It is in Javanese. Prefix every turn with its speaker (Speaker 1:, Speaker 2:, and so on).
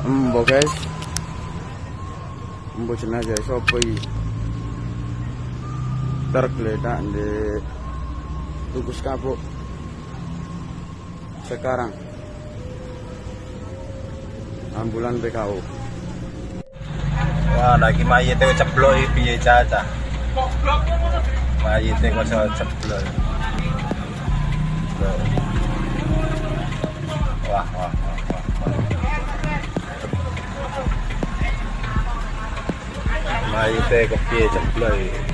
Speaker 1: Embo guys. Embo jenazah sapa iki? Tergeletak di Tugu Sekapuk. Sekarang ambulan PKU.
Speaker 2: Wah, lagi mayite ceblok iki piye caca? Mayite kok iso ceblok. Loh. Wah, wah, wah, wah, wah. Mayite kok piye ceblok iki?